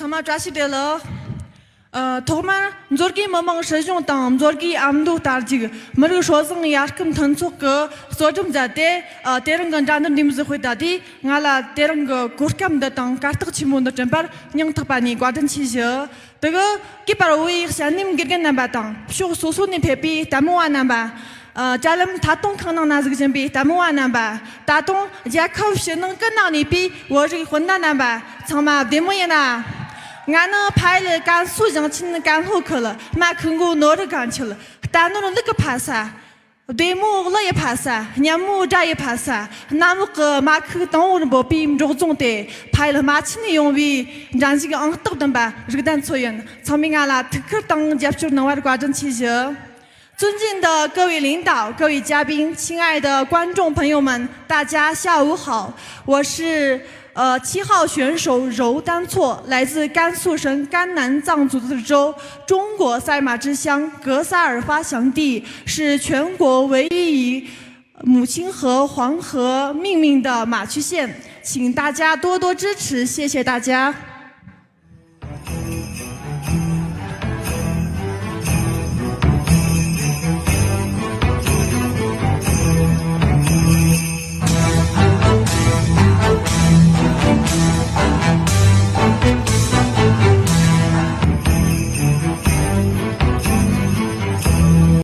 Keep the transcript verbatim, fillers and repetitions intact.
ཐོག་མར་བཀྲ་ཤིས་བདེ་ལེགས། ཨ། ཐོག་མར་མཛོད་དགེ་མི་དམངས་སྲིད་གཞུང་དང་མཛོད་དགེ་ཨ་མདོའི་རྟ་རྒྱུག་མི་རིགས་སྲོལ་བཟང་ཡར་སྐུལ་མཐུན་ཚོགས་ཀྱིས་གཙོ་སྒྲུབ་མཛད་དེ། ཨ། དེ་རིང་གི་འགྲན་བསྡུར་འདིའི་མཛུབ་དཔེ་བལྟས་ཏེ། ང་ལ་དེ་རིང་གི་གོ་སྐབས་འདི་དང་གར་སྟེགས་ཆེན་མོ་འདི་བསྐྲུན་པར་སྙིང་ཐག་པ་ནས་བཀའ་དྲིན་ཆེ་ཞུ། དེ་གི་གུས་པར་བོད་ཡིག་ཞལ་ནེམ་དགེ་རྒན་རྣམ་པ་དང་ཕྱོགས་སོ་སོ་ནས་ཕེབས་པའི་ལྟད་མོ་བ་རྣམ་པ། ཨ། དྲ་ལམ་ཐད་གཏོང་ཁང་ནང་ན་གཟིགས་བཞིན་པའི་ལྟད་མོ་བ་རྣམ་པ། ད་དུང་རྒྱལ་ཁབ་ཕྱི་ནང་ཀུན་ནས་གནས་པའི་བོད་རིགས་སྤུན་ཟླ་རྣམ་པ་ཚང་མ་བདེ་མོ་ཡིན་ན། ང་ནི་ཕ་ཡུལ་ཀན་སུའུ་ཞིང་ཆེན་ཀན་ལྷོ་ཁུལ་རྨ་ཁུ་མགོ་ནོར་བུ་སྒང་ཆུ། རྟ་ནོར་ལུག་གི་ཕ་ས། བདེ་མོ་གླུ་ཡི་ཕ་ས། སྙན་མོ་སྒྲ་ཡི་ཕ་ས། གནམ་འོག་གི་རྨ་ཁུག་དང་པོར་འབོད་པའི་འབྲོག་རྫོང་དེ་ཕ་ཡུལ་རྨ་ཆེན་ནས་ཡོང་བའི་འགྲན་ཞུགས་ཨང་རྟགས་བདུན་པ་རིག་ལྡན་མཚོ་ཡིན། ཚང་མས་ང་ལ་ཐུགས་ཁུར་དང་རྒྱབ་སྐྱོར་གནང་བར་བཀའ་དྲིན་ཆེ་ཞུ། 尊敬的各位领导、各位嘉宾、亲爱的观众朋友们，大家下午好。我是，呃，七号选手柔丹措，来自甘肃省甘南藏族自治州中国赛马之乡格萨尔发祥地，是全国唯一以母亲河黄河命名的马区县，请大家多多支持，谢谢大家。